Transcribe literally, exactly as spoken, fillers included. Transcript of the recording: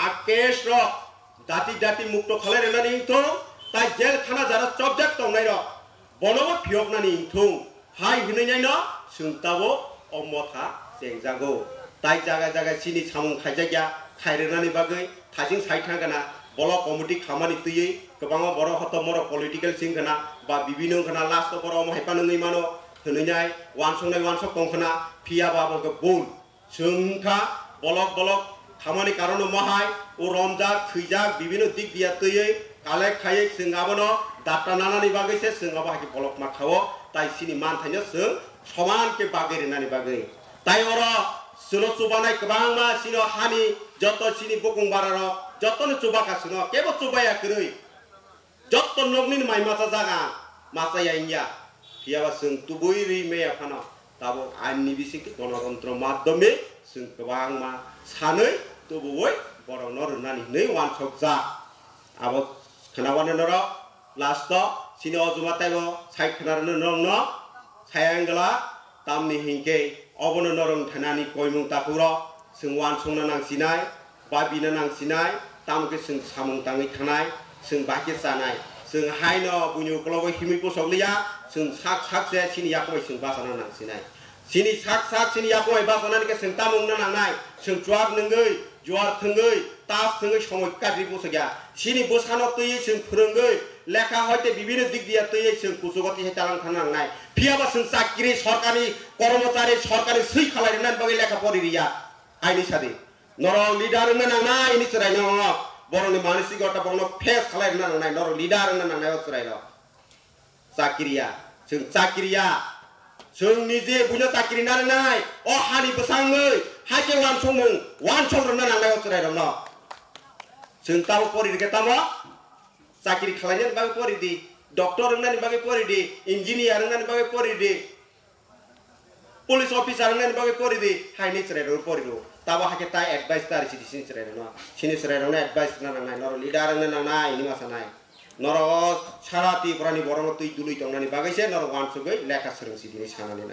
A case rok dati dati mukto khalai rwnani wngthung, tai jel khana jara chopjak tongnai rok bonobo phiyoknani wngthung hai hwnwi naino chwng tabo o motha chengjago. Tai jaga jaga chini samung khaijakya khairwnani bagwi thasing sai thangkana block committee khamani twiwi kwbangma borok hoto morok political sing khana ba bibino khana last o borok omo hai phano wngwi mano hwnwi nai wansuknai wansuk tong khana, phiya ba abo khe bul. Chwng wngkha bolok bolok khamani karon omo hai, o romjak, thwijak, bibino dik diya twiwi collect khaiwi chwng abono data nanani bagwi se chwng abo hai khe bolok ma khao, tai chini manthaino chwng soman khe bagwi rwnani bagwi. Tai oro chwlo chubanai kwbangma chino hani joto chini bukung bararok jotono chubakha chwno, kebo chubaya kwrwi. Jotto nokni mai masa jaga masa ya wngya. Phiya ba chwng tubui rwi maya phano tabuk ain ni bising twi Ganatantro madhyome chwng kwbangma sanwi tubuwi borokno rwnani hwnwi wansokjak. Abo khwnawano norok last o chini o juma taibo sai khwnarwno norokno sai wngla. Tamni hinkhe obono norok thanani koimung takhuk rok chwng wansukna nangsinai, babina nangsinai, tamo khe chwng samung tangwi thanai, chwng bahai khe chanai. Chwng haino buini ukologo himwi pusok liya, chwng sak sak se chini yakubai chwng bachana nangsinai. Chini sak sak chini yakubai bachanani khe chwng tamo wngna nangnai, chwng chuak nwngwi, juar thwngwi, tas thwngwi somoi kadri bwswk ya. Chini bwsano twiwi chwng phwrwngwi, lekha hoite bibino dik diya twiwi chwng kuchugo tisa talang thangna nangnai. Phiya ba chwng chakri, sorkari kormochari, sorkari swi khalai rwnani bagwi lekha pori riya. Aini sadi. Norok leader wngna nangnai, ini chwraino. Borokni mansigo ta borokno face khalai rwna nangnai. Norok leader wngna nangnai o chwraino. Chakriya, chwng chakriya. Chwng nije buino chakri narwnai, o hani bwsangwi, haikhe wansukmung, wansuk rwna nangnai o chwrairokno. Chwng tamo pori rwkhe tamo? Chakri khlainani bagwi pori di, doctor wngnani bagwi pori di, engineer wngnani bagwi pori di, police officer wngnani bagwi pori di, haini chwrairokno pori rw. Tabo haikhe tai advice ta risi di chini chwrairokno. Chini chwrairokno advice rwna nangnai, norok leader wngna nangnai, hwnwi ma sanai. Norok o sara Tripura ni borok no twi dului tongnani bagwi se norok wansugwi lekha swrwng si hwnwi sanani na.